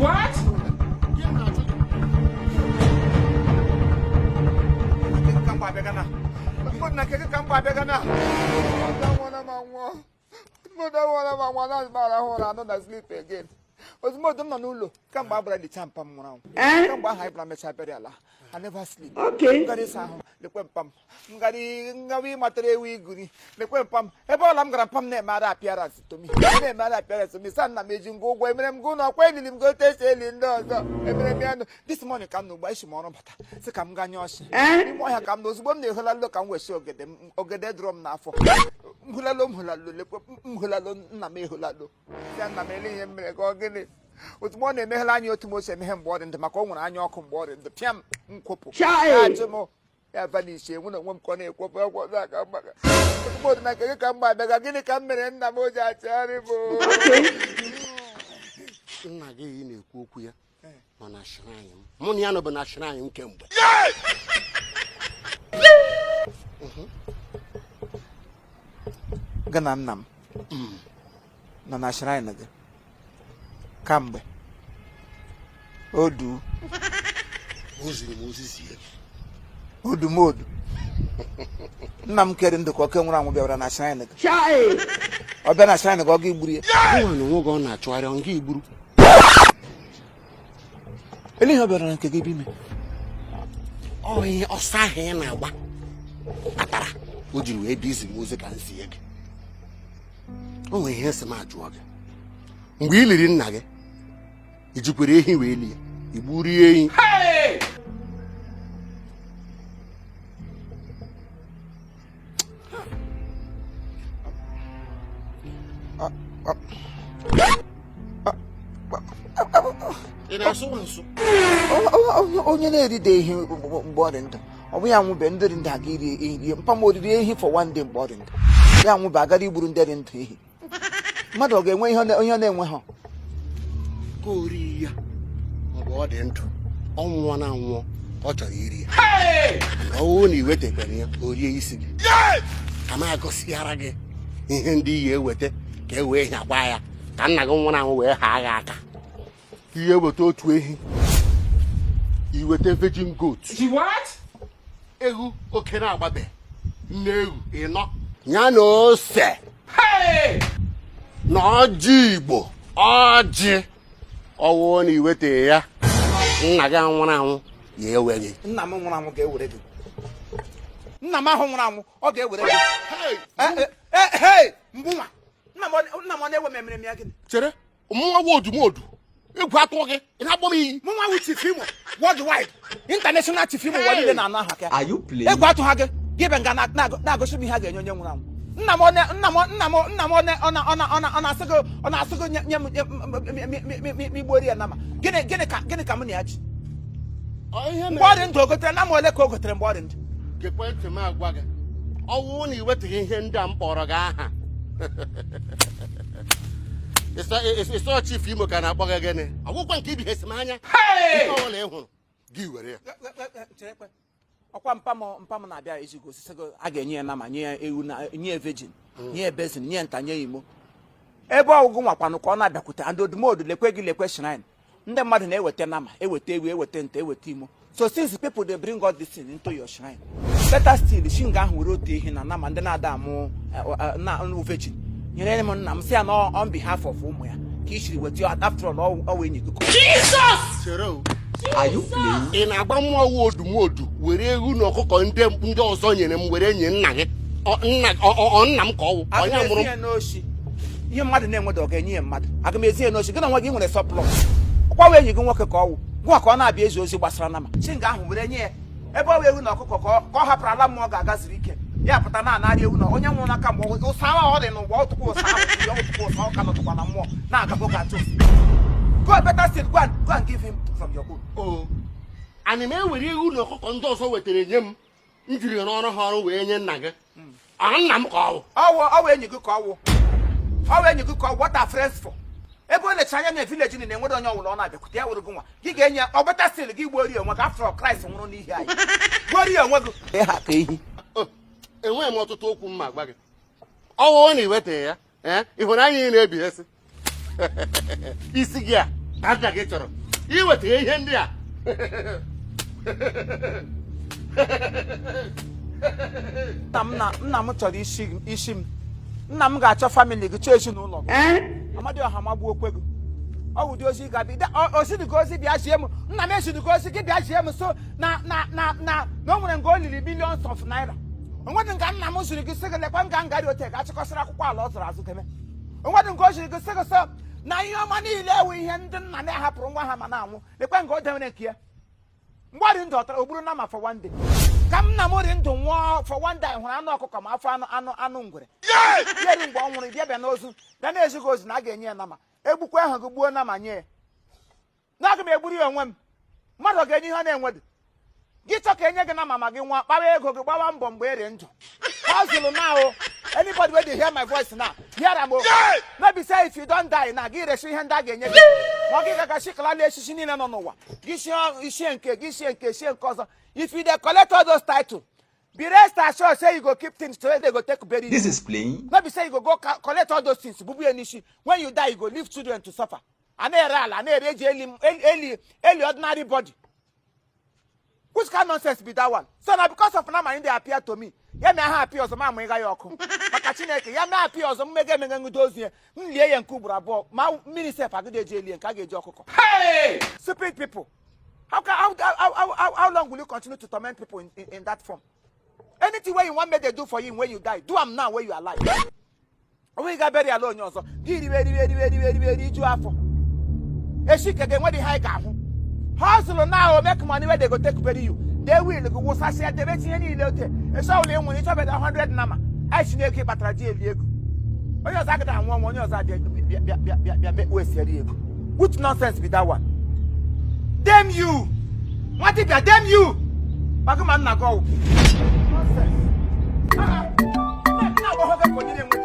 What? Ozugbo m nọ n'ụlọ kamgbe a gbara licha mpa m nwụrụ anwụ, kamgbe ahụ anyị bịara mechaa burial, I never sleep. Okay. M gara ịsa ahụ, lekwe mpa m. M gara ngawa ịmatara ewu iguri, lekwe mpa m. Ebe ọla m gara, mpa m na-emegharị appearance to me, na-emegharị appearance to me. Sa nna m eji ngwa ụgwọ emere m gụ na ọkwa elili m gị otu esi eli ndị ọzọ emere m ya nụ. This morning ka m na ugbo esi m ọrụ bata, sị ka m gaa nye ọchị n'ime ọhịa ka m na ozugbo m na-eholalo ka m wesi ogede m, ogede dụrọ m n'afọ. M hulalo, m hulalo, lekwe m hulalo, nna m ehulalo ya. Nna m, ele ihe m mere ka ọ gịnị? Ozugbo ọ na-emeghela anya otu m o si emeghe mgbe ọ dị ndụ, maka o nwere anya ọkụ mgbe ọ dị ndụ, pịa m nkwopụ. Chai! Ya ajụ m, ya vanish. Enwe na onwe m ka ọ na-ekwopụ ọgwụ ọzọ aka mgbaka. Ozugbo dị na nke gị ka m abịaga, gịnị ka m mere nna m o ji achịgharị m? Nna gị ị na-ekwu okwu ya nọ na shrine m. Mụ na ya nọbụ na shrine m kemgbe. Gị na nna m nọ na shrine gị kamgbe odu? O ziri m ozi zie. Odumodu, nna m kere ndụ ka oke nwụrụ anwụ bịara na shrine gị? Chai! Ọ bịa na shrine gị, ọ ga igburu ya? Nwa na onwe gị ọ na-achụgharị, ọ nga igburu. Ele ihe ọ bịara na nke gị bụ ime? Ọ ihe ọsọ ahụ ị na-agba kpatara o jiri wee bịa izi m ozi ka m zie gị. O nwere ihe sị m ajụọ gị: mgbe ị liri nna gị, i jikwere ehi wee lie? I gburu ehi? Ị na-asụ nsụ? Onye na-eride ehi mgbe ọ dị ndụ, ọ bụ ya nwụbe ndị dị ndụ aga iri ehi. Mpa m oriri ehi for one day mgbe ọ dị ndụ? Ya nwụbe agara igburu ndị dị ndụ ehi? Mmadụ ọ ga-enwe ihe ọ na-enwe ha? Ka o rie ya mgbe ọ dị ndụ, ọ nwụọ na anwụọ, ọ chọrọ iri ya. Ọ bụrụ na i wetakwara ya, o rie isi gị. Ka m agụsịara gị ihe ndị iyi eweta ka e wee nyakwa ya, ka nna gị nwụrụ anwụ wee haa gị aka. Ihe weta otu ehi, iweta virgin goat. What? Ewu oke na-agbabe, nne ewu ịnọ, ya na ose na ọjị Igbo, ọjị. Ọwụ na iweta ya, nna gị anwụrụ anwụ ya eweghị. Nna m nwụrụ anwụ ga-ewere gị. Nna m ahụ nwụrụ anwụ, ọ ga-ewere gị. Hey, mgbu nwa nna m ọ na-ewe m, emere m ya gịnị? Chere, mụnwa nwa odumodu, egwu atụọ gị, ị na-akpọ m iyi? Mụ nwa wụ Chief Imo worldwide, international Chief Imo, ụwa niile na-anụ aha ka. Are you playing? Egwu atụ ha gị, gị bịa nga na-agosi m ihe a ga-enye onye nwụrụ anwụ. Nna m ọ na- nna m nna m nna m ọ na- ọ na- ọ na- ọ na- ọ na-asị gị, ọ na-asị gị nye m nye m igbuori ya nama. Gịnị ka mụ na ya ji? Mgbe ọ dị ndụ, o gotere nama ole ka o gotere mgbe ọ dị ndụ? Gekwe ntị m agwa gị, ọwụ na iwetaghị ihe ndị a m kpọrọ gị aha, ịsọ Chief Imo ka na-akpọ gị gịnị? Ọgwụkwa nke ibi esi m anya, ihe ọbụla ị hụrụ gị were ya. Ọkwa mpa m na-abịa ezigo osisi gị, a ga-enye ya nama, nye ya ewu, na nye ya virgin, nye ya basin, nye ya nta, nye ya imo. Ebe ọgwụgwụ nwakwanụ ka ọ na-abịakwute and odumodu, lekwe gị, lekwe shrine. Ndị mmadụ na-eweta nama, eweta ewu, eweta nta, eweta imo. So since people dey bring all this thing into your shrine, better still, shinga ahụ were otu ehi na nama ndị na-ada amụ na virgin nyere m nna m, sị ya na on behalf of ụmụ ya ka i siri weta ya. After all, ọ wụ enyi gị. Chere o. Are you playing? Ị na-agba mmụọ wụ odumodu were ewu na ọkụkọ ndị ọzọ nyere m were nye nna gị? Ọ nna m ka ọ wụ Aga onye m mụrụ ezi m? ya n'oshi. Ihe mmadụ na-enwedo, ọ ga-enye ya mmadụ? Aga m ezi ya n'oshi. Gị na onwe gị nwere surplus. Ọkwa wee enyi gị nwoke ka ọ wụ gụwa ka ọ na-abịa ezi ozi gbasara nama chinga ahụ were nye ya. Ebe ọ wụ ewu na ọkụkọ ka ọ hapụrụ ala mmụọ ga-agaziri ike ya pụta na anarị ewu na onye nwụrụ n'aka mgbe ụsa ahụ ọ dị n'ụwa ọtụkwa ụsa ahụ ya ọtụkwa ụsa ọ ka nọtụkwa na mmụọ na-agabụ ga atụ. Go, better still, go and give him from your own. O ana m ewere ewu na ọkụkọ ndị ọzọ wetara nye m, m jiri rụọrọ ha ọrụ wee nye nna gị? Ọ nna m ka ọ wụ? Ọwụ enyi gị ka ọwụ, ọwụ enyi gị ka ọ. What are friends for? Ebe o lecha anya na village na enwere onye ọwụla ọ na-abịakwute ya, wụrụ gị nwa gị ga-enye. Ọ better still, gị gbuo onwe gị. After all, Christ nwụrụ n'ihi anyị. Gbuo onwe gị ịha ka ehi. O, enweghị m ọtụtụ okwu m ma agwa gị. Ọwụ na iweta ya, ee, ịhụnanya ị na-ebighesi isi gị a Ka nna gị chọrọ iweta ihe ndị a. Nna m na nna m chọrọ isi isi m. Nna m ga-achọ family gị, chọọ ezinụlọ gị. Amadioha magbuo okwe gị. Ọ wụ ụdị ozi ị ga-abịa ozidugo ozi bịa zie m. Nna m ezidugo ozi gị bịa zie m, so na na na na na o nwere nga o liri millions of naira. Onwedị nga nna m ziri gị sị gị lekwa nga ngarị ote ga-achịkọsịrị akwụkwọ ala ọ zụrụ azụ deme. Onwedị nga o ziri gị sị gị sọ na ihe ọma niile ewu ihe ndị nna na-ahapụrụ nwa ha ma na-anwụ, lekwa nga o dewere nke ya. Mgbe ọ dị ndụ, ọ tara o gburu nama for one day. Ka m nna m dị ndụ nwụọ for one day, hụrụ anụ ọkụkọ ma afọ anụ anụ anụ ngwere ya eri. Mgbe ọ nwụrụ, bịa bịa n'ozu bịa na-ezighị ozu na a ga-enye ya nama. Egbukwa ahụ gị gbuo nama nye ya na aga m egburu ya onwe m. Mmadụ ọ ga-enye ihe ọ na-enwedu gị? Chọ ka enye gị nama ma gị nwa kpawa ego gị, gbawa mbọ mgbe ere ndụ. Hustle now. Anybody wey dey hear my voice now, hear am o. No be say if you don die now, gị resi ihe ndị a ga-enye gị, ma ọ gị gaga shikalala echichi niile nọ n'ụwa gị, sie isie nke gị, sie nke, sie nke ọzọ. If you dey collect all those title, be rest assured say you go keep things so they go take bury you. This is playing. No be say you go go collect all those things bubu ya n'isi. When you die, you go leave children to suffer. A na-ere ala, a na-ere eji eli eli eli ordinary body. Which kind nonsense be that one? So na because of nama dey appear to me, ya mee ha appear ọzọ, ma amụ ịga ya ọkụ maka Chineke. Ya mee appear ọzọ, mmega emega nwudo ozu ya, m lie ya nke ugboro abụọ. Ma mmiri sef agịda eji elie nke a ga-eji ọkụkọ. Stupid people. How, how, how, how, how long will you continue to torment people in that form? Anything wey you wan make they do for you when you die, do am now wey you alive. Onwe ga bury ala onye ọzọ, gị riwe riwe riwe riwe riwe rijuo afọ. Echi ka ga-enwe dị ha ị ga-ahụ. Hustle now, make money wey they go take bury you. They will go wụsasịa debe tinye niile ote esi ọbụla ị nwere ịchọbeda 100 nama anyị si n'ego ị kpatara ji eli ego. Onye ọzọ agada anwụ ọnwụ, onye ọzọ abịa bịa bịa bịa bịa bịa mekpuo esieri ego. Which nonsense be that one? Damn you, nwa dibịa, damn you. Maka ma nna gị ọwụ nonsense. Ah, ah. Nna agbọghọ gị ka onye na-enwe